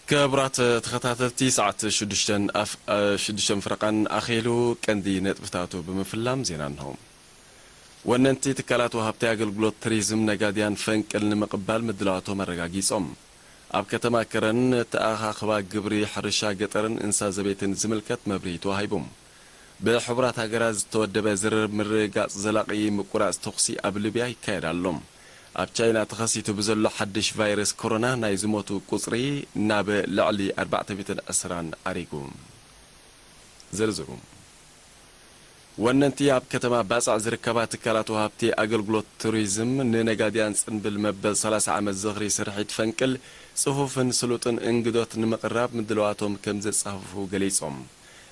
ክቡራት ተኸታተልቲ፣ ሰዓት ሽዱሽተን ኣፍ-፣ እ፣ ሽዱሽተን ፍረቓን ኣኺሉ። ቀንዲ ነጥብታቱ ብምፍላም ዜና እንሆ። ወነንቲ ትካላት ወሃብቲ ኣገልግሎት ቱሪዝም ነጋድያን ፈንቅል ንምቕባል ምድላዋቶም ኣረጋጊጾም። ኣብ ከተማ ከረን ተኣኻኽባ ግብሪ ሕርሻ ገጠርን እንስሳ ዘቤትን ዝምልከት መብርሂ ተዋሂቡ። ብሕቡራት ሃገራት ዝተወደበ ዝርርብ ምርግጋጽ ዘላቒ ምቁራጽ ተኹሲ ኣብ ሊብያ ይካየድ ኣሎ። ኣብ ቻይና ተኸሲቱ ብዘሎ ሓድሽ ቫይረስ ኮሮና ናይ ዝሞቱ ቁጽሪ ናብ ልዕሊ ኣርባዕተ ሚእትን ዕስራን ኣሪጉ። ዝርዝሩ። ወነንቲ ኣብ ከተማ ባጽዕ ዝርከባ ትካላት ወሃብቲ ኣገልግሎት ቱሪዝም ንነጋድያን ጽንብል መበል ሰላሳ ዓመት ዝኽሪ ስርሒት ፈንቅል ጽፉፍን ስሉጥን እንግዶት ንምቕራብ ምድለዋቶም ከም ዘጻፍፉ ገሊጾም።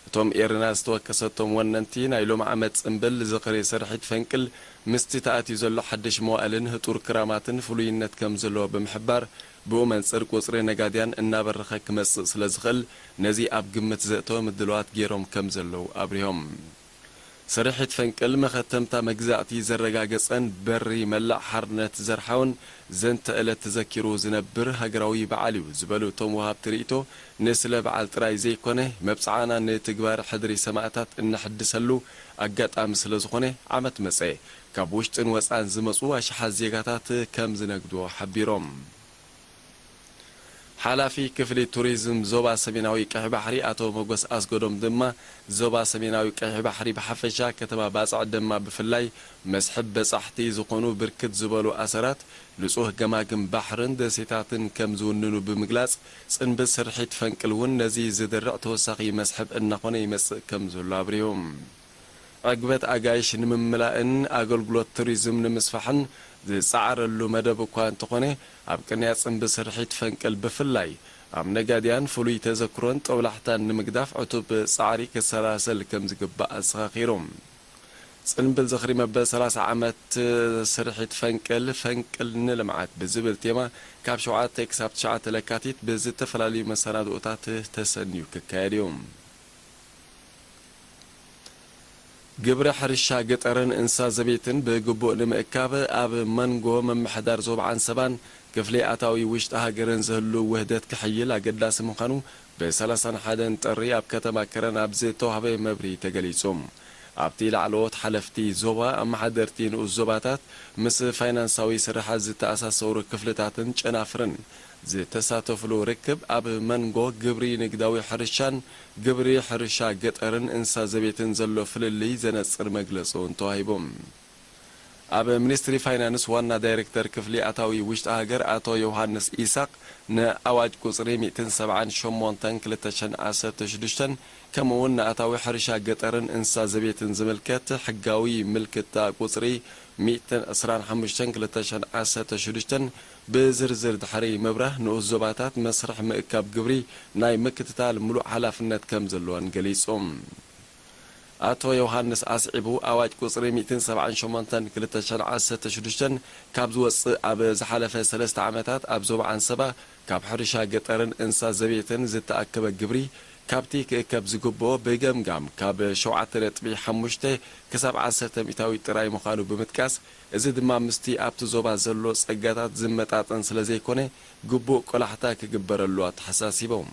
እቶም ኤርና ዝተወከሰቶም ወነንቲ፣ ናይ ሎሚ ዓመት ጽንብል ዝኽሪ ስርሒት ፈንቅል ምስቲ ተኣትዩ ዘሎ ሓድሽ መዋእልን ህጡር ክራማትን ፍሉይነት ከም ዘለዎ ብምሕባር፣ ብኡ መንጽር ቁጽሪ ነጋድያን እናበረኸ ክመጽእ ስለ ዝኽእል፣ ነዚ ኣብ ግምት ዘእተወ ምድላዋት ገይሮም ከም ዘለዉ ኣብሪሆም። ስርሒት ፈንቅል መኸተምታ መግዛእቲ ዘረጋገጸን በሪ መላእ ሓርነት ዘርሓውን ዘንተ ዕለት ተዘኪሩ ዝነብር ሃገራዊ በዓል እዩ ዝበሉ እቶም ወሃብቲ ርእይቶ፣ ንስለ በዓል ጥራይ ዘይኮነ፣ መብጽዓና ንትግባር ሕድሪ ሰማእታት እነሕድሰሉ ኣጋጣሚ ስለ ዝኾነ፣ ዓመት መጸ ካብ ውሽጥን ወጻን ዝመጹ ኣሽሓት ዜጋታት ከም ዝነግድዎ ሓቢሮም። ሓላፊ ክፍሊ ቱሪዝም ዞባ ሰሜናዊ ቀይሕ ባሕሪ ኣቶ ሞጎስ ኣስገዶም ድማ፣ ዞባ ሰሜናዊ ቀይሕ ባሕሪ ብሓፈሻ፣ ከተማ ባጽዕ ድማ ብፍላይ፣ መስሕብ በጻሕቲ ዝኾኑ ብርክት ዝበሉ ኣሰራት፣ ንጹህ ገማግም ባሕርን ደሴታትን ከም ዝውንኑ ብምግላጽ፣ ጽንብል ስርሒት ፈንቅል እውን ነዚ ዝድርዕ ተወሳኺ መስሕብ እናኾነ ይመጽእ ከም ዘሎ ኣብሪሁ። ዕግበት ኣጋይሽ ንምምላእን ኣገልግሎት ቱሪዝም ንምስፋሕን ዝጸዓረሉ መደብ እኳ እንተኾነ፣ ኣብ ቅንያ ጽንብል ስርሒት ፈንቅል ብፍላይ ኣብ ነጋድያን ፍሉይ ተዘክሮን ጦብላሕታን ንምግዳፍ ዕቱብ ጻዕሪ ክሰላሰል ከም ዝግባእ ኣዘኻኺሩ። ጽንብል ዝኽሪ መበል ሰላሳ ዓመት ስርሒት ፈንቅል፣ ፈንቅል ንልምዓት ብዝብል ቴማ ካብ ሸውዓተ ክሳብ ትሽዓተ ለካቲት ብዝተፈላለዩ መሰናድኦታት ተሰንዩ ክካየድ እዩ። ግብሪ ሕርሻ ገጠርን እንስሳ ዘቤትን ብግቡእ ንምእካብ ኣብ መንጎ ምምሕዳር ዞባ ዓንሰባን ክፍሊ ኣታዊ ውሽጢ ሃገርን ዝህሉ ውህደት ክሕይል ኣገዳሲ ምዃኑ ብሰላሳን ሓደን ጥሪ ኣብ ከተማ ከረን ኣብ ዝተዋህበ መብርሂ ተገሊጹ። ኣብቲ ላዕለዎት ሓለፍቲ ዞባ፣ ኣመሓደርቲ ንኡስ ዞባታት ምስ ፋይናንሳዊ ስራሓት ዝተኣሳሰሩ ክፍልታትን ጨናፍርን ዝተሳተፍሉ ርክብ፣ ኣብ መንጎ ግብሪ ንግዳዊ ሕርሻን ግብሪ ሕርሻ ገጠርን እንስሳ ዘቤትን ዘሎ ፍልልይ ዘነጽር መግለጺ እውን ተዋሂቡ። ኣብ ሚኒስትሪ ፋይናንስ ዋና ዳይሬክተር ክፍሊ ኣታዊ ውሽጢ ሃገር ኣቶ ዮሃንስ ኢሳቕ፣ ንኣዋጅ ቁጽሪ ሚእትን ሰብዓን ሸሞንተን ክልተ ሽሕን ዓሰርተ ሽዱሽተን፣ ከምኡ እውን ንኣታዊ ሕርሻ ገጠርን እንስሳ ዘቤትን ዝምልከት ሕጋዊ ምልክታ ቁጽሪ ሚእትን ዕስራን ሓሙሽተን ክልተ ሽሕን ዓሰርተ ሽዱሽተን ብዝርዝር ድሕሪ ምብራህ፣ ንኡስ ዞባታት መስርሕ ምእካብ ግብሪ ናይ ምክትታል ምሉእ ሓላፍነት ከም ዘለወን ገሊጹ። ኣቶ ዮሃንስ ኣስዒቡ፣ ኣዋጅ ቁጽሪ ሚእትን ሰብዓን ሸሞንተን ክልተ ሽሕን ዓሰርተ ሽዱሽተን ካብ ዝወጽእ፣ ኣብ ዝሓለፈ ሰለስተ ዓመታት ኣብ ዞባ ዓንሰባ ካብ ሕርሻ ገጠርን እንስሳ ዘቤትን ዝተኣከበ ግብሪ፣ ካብቲ ክእከብ ዝግብኦ ብገምጋም ካብ ሸውዓተ ነጥቢ ሓሙሽተ ክሳብ ዓሰርተ ሚእታዊት ጥራይ ምዃኑ ብምጥቃስ፣ እዚ ድማ ምስቲ ኣብቲ ዞባ ዘሎ ጸጋታት ዝመጣጠን ስለ ዘይኮነ፣ ግቡእ ቆላሕታ ክግበረሉ ኣተሓሳሲቦም።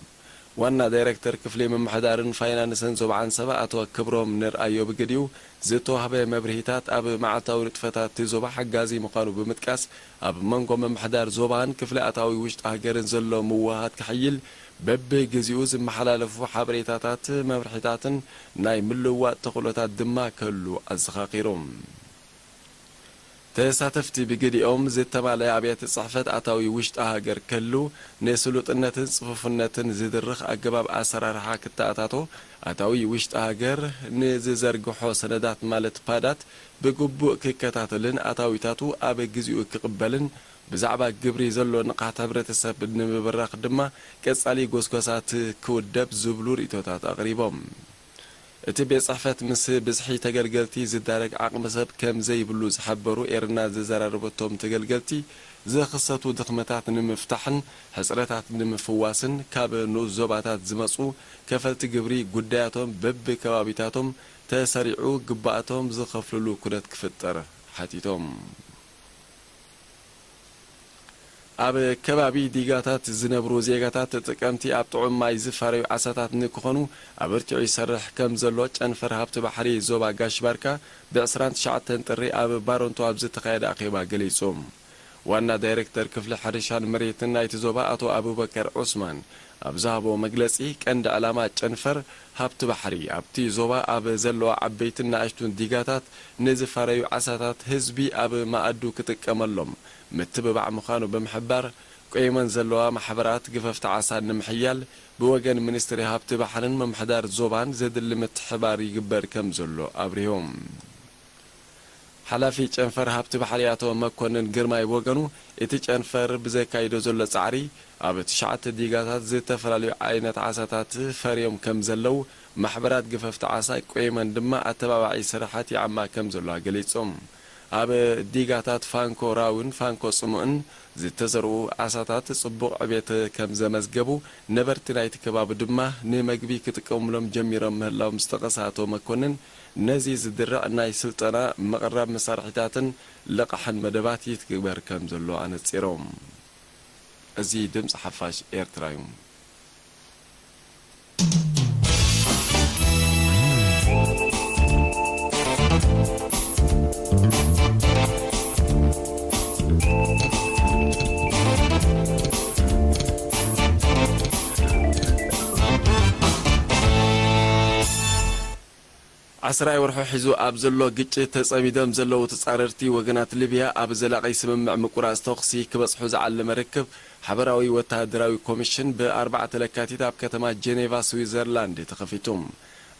ዋና ዳይረክተር ክፍሊ ምምሕዳርን ፋይናንስን ዞባ ዓንሰባ ኣቶ ክብሮም ንርኣዮ ብግዲኡ፣ ዝተዋህበ መብርሂታት ኣብ መዓልታዊ ንጥፈታት እቲ ዞባ ሓጋዚ ምዃኑ ብምጥቃስ፣ ኣብ መንጎ ምምሕዳር ዞባን ክፍሊ ኣታዊ ውሽጢ ሃገርን ዘሎ ምውህሃድ ክሕይል፣ በብግዜኡ ዝመሓላለፉ ሓበሬታታት፣ መምርሒታትን ናይ ምልውዋጥ ተኽእሎታት ድማ ክህሉ ኣዘኻኺሩ። ተሳተፍቲ ብግዲኦም፣ ዝተማልአ ኣብያተ ጽሕፈት ኣታዊ ውሽጢ ሃገር ክህሉ፣ ንስሉጥነትን ጽፉፍነትን ዝድርኽ ኣገባብ ኣሰራርሓ ክተኣታቶ፣ ኣታዊ ውሽጢ ሃገር ንዝዘርግሖ ሰነዳት ማለት ፓዳት ብግቡእ ክከታተልን ኣታዊታቱ ኣብ ግዜኡ ክቕበልን፣ ብዛዕባ ግብሪ ዘሎ ንቕሓት ሕብረተሰብ ንምብራኽ ድማ ቀጻሊ ጎስጓሳት ክውደብ ዝብሉ ርእይቶታት ኣቕሪቦም። እቲ ቤት ጽሕፈት ምስ ብዝሒ ተገልገልቲ ዝዳረግ ዓቕሚ ሰብ ከም ዘይብሉ ዝሓበሩ ኤርና ዝዘራረበቶም ተገልገልቲ፣ ዝኽሰቱ ድኽመታት ንምፍታሕን ሕጽረታት ንምፍዋስን ካብ ንኡስ ዞባታት ዝመጹ ከፈልቲ ግብሪ ጉዳያቶም በብከባቢታቶም ተሰሪዑ ግብኣቶም ዝኸፍልሉ ኩነት ክፍጠር ሓቲቶም። ኣብ ከባቢ ዲጋታት ዝነብሩ ዜጋታት ተጠቀምቲ ኣብ ጥዑም ማይ ዝፋረዩ ዓሳታት ንክኾኑ ኣበርቲዑ ይሰርሕ ከም ዘሎ ጨንፈር ሃብቲ ባሕሪ ዞባ ጋሽ ባርካ ብ ዕስራን ትሽዓተን ጥሪ ኣብ ባረንቱ ኣብ ዝተኻየደ ኣኼባ ገሊጹ። ዋና ዳይሬክተር ክፍሊ ሕርሻን መሬትን ናይቲ ዞባ ኣቶ ኣቡበከር ዑስማን ኣብ ዝሃቦ መግለጺ፣ ቀንዲ ዕላማ ጨንፈር ሃብቲ ባሕሪ ኣብቲ ዞባ ኣብ ዘለዋ ዓበይትን ንኣሽቱን ዲጋታት ንዝፋረዩ ዓሳታት ህዝቢ ኣብ መኣዱ ክጥቀመሎም ምትብባዕ ምዃኑ ብምሕባር፣ ቆይመን ዘለዋ ማሕበራት ግፈፍቲ ዓሳ ንምሕያል ብወገን ሚኒስትሪ ሃብቲ ባሕርን ምምሕዳር ዞባን ዘድሊ ምትሕባር ይግበር ከም ዘሎ ኣብሪሆም። ሓላፊ ጨንፈር ሃብቲ ባሕሪ ኣቶ መኮንን ግርማይ ብወገኑ፣ እቲ ጨንፈር ብዘካይዶ ዘሎ ጻዕሪ፣ ኣብ ትሽዓተ ዲጋታት ዝተፈላለዩ ዓይነት ዓሳታት ፈርዮም ከም ዘለዉ፣ ማሕበራት ግፈፍቲ ዓሳ ቆይመን ድማ ኣተባባዒ ስራሓት ይዓማ ከም ዘለዋ ገሊጾም። ኣብ ዲጋታት ፋንኮ ራውን ፋንኮ ጽሙእን ዝተዘርኡ ዓሳታት ጽቡቕ ዕቤት ከም ዘመዝገቡ፣ ነበርቲ ናይቲ ከባቢ ድማ ንመግቢ ክጥቀሙሎም ጀሚሮም ምህላዎም ዝጠቐሰ ኣቶ መኮንን፣ ነዚ ዝድርዕ ናይ ስልጠና፣ ምቕራብ መሳርሒታትን ልቓሕን መደባት ይትግበር ከም ዘሎ ኣነጺሮም። እዚ ድምጺ ሓፋሽ ኤርትራ እዩ። ዓስራይ ወርሑ ሒዙ ኣብ ዘሎ ግጭት ተጸሚዶም ዘለዉ ተጻረርቲ ወገናት ሊብያ ኣብ ዘላቒ ስምምዕ ምቁራጽ ተኹሲ ክበጽሑ ዝዓለመ ርክብ ሓበራዊ ወተሃደራዊ ኮሚሽን ብኣርባዕተ ለካቲት ኣብ ከተማ ጀኔቫ ስዊዘርላንድ ተኸፊቱ።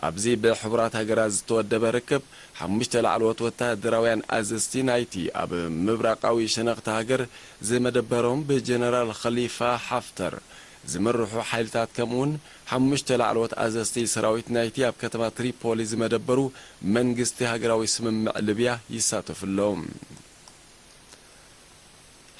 ኣብዚ ብሕቡራት ሃገራት ዝተወደበ ርክብ፣ ሓሙሽተ ላዕለዎት ወተሃደራውያን ኣዘዝቲ ናይቲ ኣብ ምብራቓዊ ሸነኽቲ ሃገር ዝመደበሮም ብጀነራል ኸሊፋ ሓፍተር ዝምርሑ ሓይልታት፣ ከምኡውን ሓሙሽተ ላዕለዎት ኣዘዝቲ ሰራዊት ናይቲ ኣብ ከተማ ትሪፖሊ ዝመደበሩ መንግስቲ ሃገራዊ ስምምዕ ሊብያ ይሳተፉ ኣለዉ።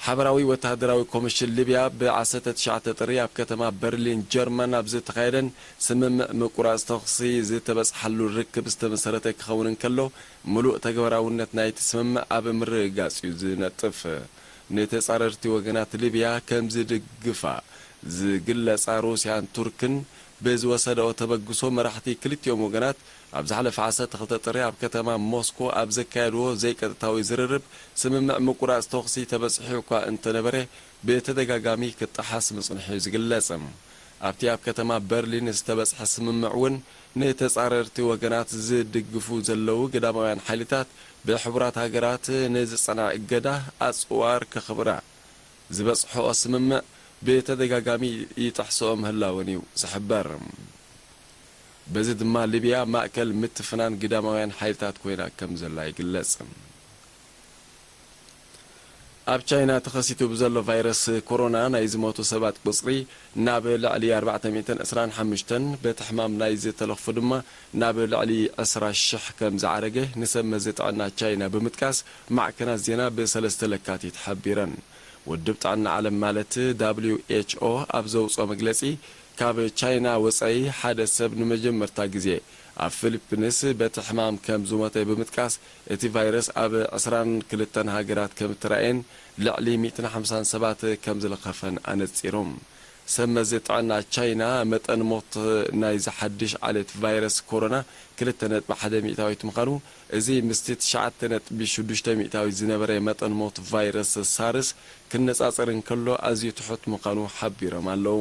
ሓበራዊ ወተሃደራዊ ኮሚሽን ሊብያ ብ ዓሰርተ ትሽዓተ ጥሪ ኣብ ከተማ በርሊን ጀርመን ኣብ ዝተኻየደን ስምምዕ ምቁራጽ ተኹሲ ዝተበጽሓሉ ርክብ ዝተመሰረተ ክኸውን እንከሎ፣ ምሉእ ተግባራውነት ናይቲ ስምምዕ ኣብ ምርግጋጽ እዩ ዝነጥፍ። ንተጻረርቲ ወገናት ሊብያ ከም ዝድግፋ ዝግለጻ ሩስያን ቱርክን ብዝወሰደኦ ተበግሶ፣ መራሕቲ ክልቲኦም ወገናት ኣብ ዝሓለፈ ዓሰርተ ክልተ ጥሪ ኣብ ከተማ ሞስኮ ኣብ ዘካየድዎ ዘይቀጥታዊ ዝርርብ፣ ስምምዕ ምቁራጽ ተኹሲ ተበጺሑ እኳ እንተነበረ፣ ብተደጋጋሚ ክጠሓስ ምጽንሑ እዩ ዝግለጽ። ኣብቲ ኣብ ከተማ በርሊን ዝተበጽሐ ስምምዕ እውን፣ ንተጻረርቲ ወገናት ዝድግፉ ዘለዉ ግዳማውያን ሓይልታት ብሕቡራት ሃገራት ንዝጸንዐ እገዳ ኣጽዋር ከኽብራ ዝበጽሕኦ ስምምዕ ብተደጋጋሚ ይጥሕስኦ ምህላወን እዩ ዝሕበር። በዚ ድማ ሊብያ ማእከል ምትፍናን ግዳማውያን ሓይልታት ኮይና ከም ዘላ ይግለጽ። ኣብ ቻይና ተኸሲቱ ብዘሎ ቫይረስ ኮሮና ናይ ዝሞቱ ሰባት ቁጽሪ ናብ ልዕሊ ኣርባዕተ ሚእትን ዕስራን ሓሙሽተን፣ በቲ ሕማም ናይ ዝተለኽፉ ድማ ናብ ልዕሊ ዕስራ ሽሕ ከም ዝዓረገ ንሰብ መዚ ጥዕና ቻይና ብምጥቃስ ማዕከናት ዜና ብሰለስተ ለካቲት ሓቢረን። ውድብ ጥዕና ዓለም ማለት ደብሊው ኤች ኦ ኣብ ዘውጽኦ መግለጺ፣ ካብ ቻይና ወጻኢ ሓደ ሰብ ንመጀመርታ ግዜ ኣብ ፊሊፒንስ በቲ ሕማም ከም ዝሞተ ብምጥቃስ፣ እቲ ቫይረስ ኣብ ዕስራን ክልተን ሃገራት ከም እተራእየን ልዕሊ ሚእትን ሓምሳን ሰባት ከም ዝለኸፈን ኣነጺሩ። ሰብ መዚ ጥዕና ቻይና መጠን ሞት ናይዚ ሓድሽ ዓሌት ቫይረስ ኮሮና ክልተ ነጥቢ ሓደ ሚእታዊት ምዃኑ፣ እዚ ምስቲ ትሽዓተ ነጥቢ ሽዱሽተ ሚእታዊት ዝነበረ መጠን ሞት ቫይረስ ሳርስ ክነጻጸር እንከሎ ኣዝዩ ትሑት ምዃኑ ሓቢሮም ኣለዉ።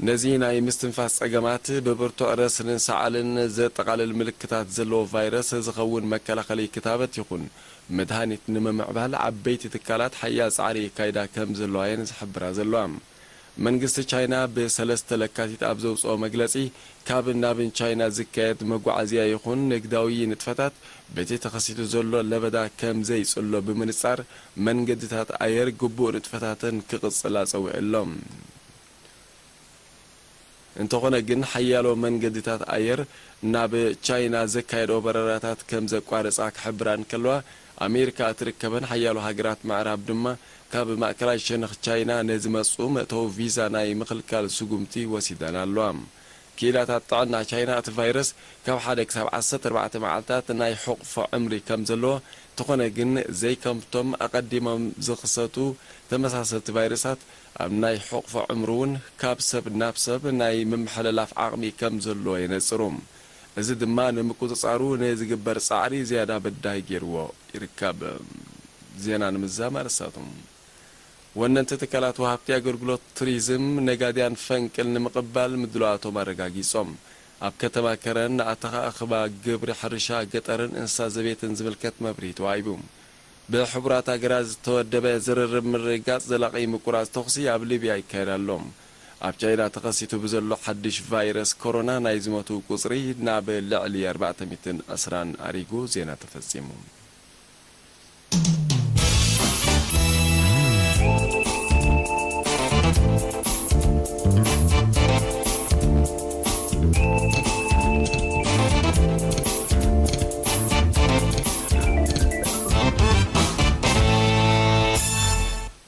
ነዚ ናይ ምስትንፋስ ጸገማት፣ ብብርቱዕ ረስንን ሰዓልን ዘጠቓልል ምልክታት ዘለዎ ቫይረስ ዝኸውን መከላኸሊ ክታበት ይኹን መድሃኒት ንምምዕባል ዓበይቲ ትካላት ሓያል ጻዕሪ የካይዳ ከም ዘለዋ እየን ዝሕብራ ዘለዋ። መንግስቲ ቻይና ብሰለስተ ለካቲት ኣብ ዘውጽኦ መግለጺ፣ ካብን ናብን ቻይና ዝካየድ መጓዓዝያ ይኹን ንግዳዊ ንጥፈታት በቲ ተኸሲቱ ዘሎ ለበዳ ከም ዘይጽሎ ብምንጻር፣ መንገድታት ኣየር ግቡእ ንጥፈታተን ክቕጽላ ጸዊዑ ኣሎ። እንተኾነ ግን፣ ሓያሎ መንገድታት ኣየር ናብ ቻይና ዘካየድኦ በረራታት ከም ዘቋረጻ ክሕብራ እንከለዋ፣ ኣሜሪካ እትርከበን ሓያሎ ሃገራት ምዕራብ ድማ ካብ ማእከላይ ሸነኽ ቻይና ንዝመጹ መእተዊ ቪዛ ናይ ምኽልካል ስጉምቲ ወሲደን ኣለዋ። ክኢላታት ጥዕና ቻይና፣ እቲ ቫይረስ ካብ ሓደ ክሳብ ዓሰርተ ኣርባዕተ መዓልታት ናይ ሕቑፎ ዕምሪ ከም ዘለዎ እንተኾነ ግን ዘይከምቶም ኣቐዲሞም ዝኽሰቱ ተመሳሰልቲ ቫይረሳት ኣብ ናይ ሕቑፎ ዕምሩ እውን ካብ ሰብ ናብ ሰብ ናይ ምምሕልላፍ ዓቕሚ ከም ዘለዎ የነጽሩ። እዚ ድማ ንምቁጽጻሩ ንዝግበር ጻዕሪ ዝያዳ በዳሂ ገይርዎ ይርከብ። ዜና ንምዝዛም ኣርእስታቱ። ወነንቲ ትካላት ወሃብቲ ኣገልግሎት ቱሪዝም ነጋድያን ፈንቅል ንምቕባል ምድላዋቶም ኣረጋጊጾም። ኣብ ከተማ ከረን ንኣተኻእኽባ ግብሪ ሕርሻ ገጠርን እንስሳ ዘቤትን ዝምልከት መብርሂ ተዋሂቡ። ብሕቡራት ሃገራት ዝተወደበ ዝርርብ ምርግጋጽ ዘላቒ ምቁራጽ ተኹሲ ኣብ ሊብያ ይካየድ ኣሎ። ኣብ ቻይና ተኸሲቱ ብዘሎ ሓድሽ ቫይረስ ኮሮና ናይ ዝሞቱ ቁጽሪ ናብ ልዕሊ ኣርባዕተ ሚእትን ዕስራን ኣሪጉ። ዜና ተፈጺሙ።